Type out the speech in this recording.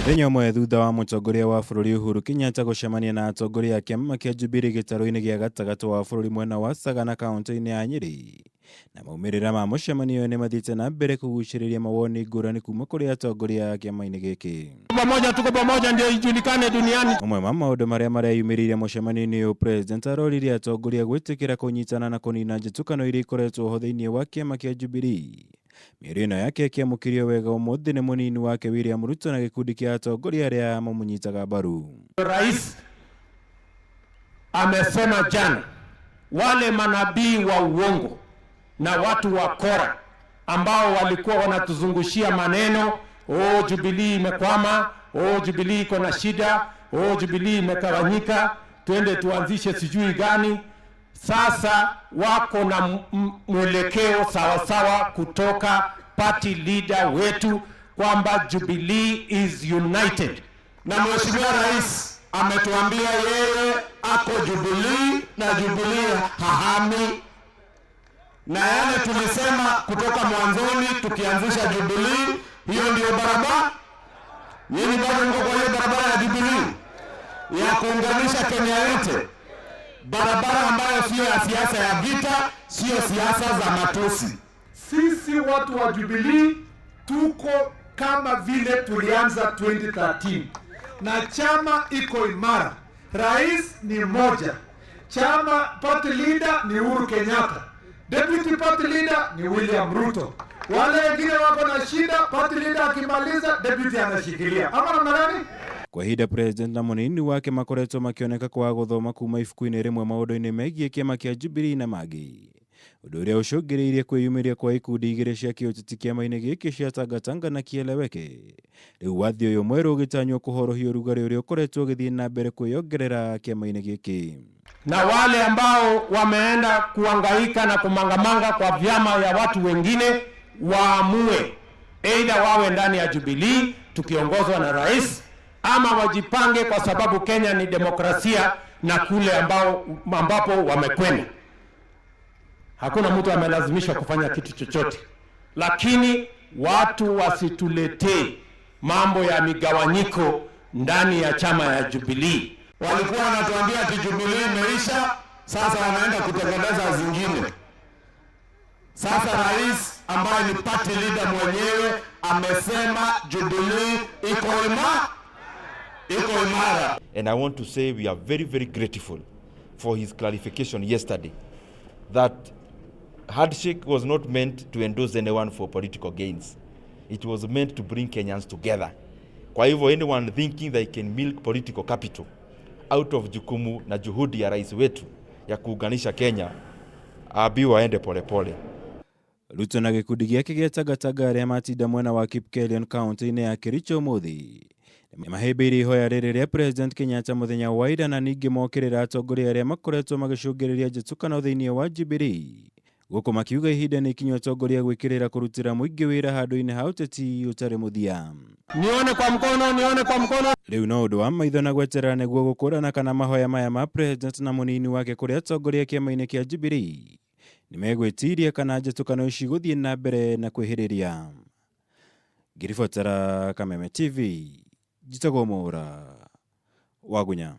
Mũthenya ũmwe thutha wa mũtongoria wa bũrũri Uhuru Kenyatta gũcemania na atongoria a kĩama kĩa Jubilee gĩtarũ-inĩ gĩa gatagatĩ wa bũrũri mwena wa Sagana kaũntĩ-inĩ ya Nyĩrĩ. Na maumĩrĩra ma mũcemanio ũyũ nĩmathiĩte na mbere kũgucĩrĩria mawoni ngũrani kuma kũrĩ atongoria a kĩama-inĩ gĩkĩ. Pamoja tuko pamoja ndio ijulikane duniani. Ũmwe wa maũndũ marĩa mareyumĩririe mũcemanio-inĩ ũyũ President aroririe atongoria gwĩtĩkĩra kũnyitana na kũnina njĩtũkano iria ikoretwo ho thĩinĩ wa kĩama kĩa Jubilee. Mĩario ĩno yake ĩkĩamũkĩrio wega ũmũthĩ nĩ mũnini wake William Ruto na gĩkundi kĩa atongoria arĩa mamũnyitaga mbaru. Rais amesema jana wale manabii wa uongo na watu wa Kora ambao walikuwa wanatuzungushia maneno, oh, Jubilee imekwama, oh, Jubilee iko na shida, oh, Jubilee imegawanyika, twende tuanzishe sijui gani. Sasa wako na mwelekeo sawasawa kutoka party leader wetu kwamba Jubilee is united. Na Mheshimiwa Rais ametuambia yeye ako Jubilee na Jubilee hahami, na yale tulisema kutoka mwanzoni tukianzisha Jubilee, hiyo ndio barabara. Nyinyi bado mko kwa hiyo barabara ya Jubilee ya kuunganisha Kenya yote, barabara ambayo sio ya siasa ya vita, sio siasa za matusi. Sisi watu wa Jubilee tuko kama vile tulianza 2013 na chama iko imara, rais ni mmoja, chama party leader ni Uhuru Kenyatta, deputy party leader ni William Ruto. Wale wengine wako na shida, party leader akimaliza deputy anashikilia, ama namna gani? Kwa ihinda President na mũnini wake makoretwo makĩoneka kwaga gũthoma kuma ibuku-inĩ rĩmwe maũndũ-inĩ megiĩ kĩama kĩa Jubilee na mangĩ, ũndũ ũrĩa ũcũngĩrĩirie kwĩyumĩria kwa ikundi igĩrĩ cia kĩũteti kĩama-inĩ gĩkĩ cia Tangatanga na Kieleweke. Rĩu wathi ũyũ mwerũ ũgĩtanywo kũhorohia ũrugarĩ ũrĩa ũkoretwo ũgĩthiĩ na mbere kwĩyongerera kĩama-inĩ gĩkĩ. Na wale ambao wameenda kuangaika na kumangamanga kwa vyama ya watu wengine waamue either wawe ndani ya Jubilee tukiongozwa na rais, ama wajipange, kwa sababu Kenya ni demokrasia na kule ambapo wamekwenda hakuna mtu amelazimishwa kufanya kitu chochote, lakini watu wasituletee mambo ya migawanyiko ndani ya chama ya Jubilee. Walikuwa wanatuambia ati Jubilee imeisha, sasa wanaenda kutengeneza zingine. Sasa rais ambaye ni party leader mwenyewe amesema Jubilee iko imara. And I want to say we are very, very grateful for his clarification yesterday that handshake was not meant to endorse anyone for political gains. It was meant to bring Kenyans together. Kwa hivyo anyone thinking they can milk political capital out of jukumu na juhudi ya rais wetu ya kuunganisha Kenya, aambiwe aende polepole. Ruto na gĩkundi gĩake gĩa Tangatanga arĩa matinda mwena wa Kipkelion kaunti-inĩ ya Kericho ũmũthĩ nĩmahĩmbĩirie ihoya rĩrĩ rĩa President Kenyatta mũthenya wa ira na ningĩ mokĩrĩra atongoria arĩa makoretwo magĩcũngĩrĩria njĩtũkano thĩinĩ wa Jubilee, gũkũ makiuga ihinda nĩ ikinyu atongoria gwĩkĩrĩra kũrutĩra mũingĩ wĩra handũ-inĩ ha ũteti ũtarĩ mũthia. Nione kwa mkono, nione kwa mkono. Rĩu no ũndũ wa maitho na gweterera nĩguo gũkũrana kana mahoya maya ma President na mũnini wake kũrĩ atongoria kĩama-inĩ kĩa Jubilee nĩmegwĩtiria kana njĩtũkano ici gũthiĩ na mbere na kwĩhĩrĩria. Ngĩribotera Kameme TV, njĩtagwo Mwaũra Wagunya.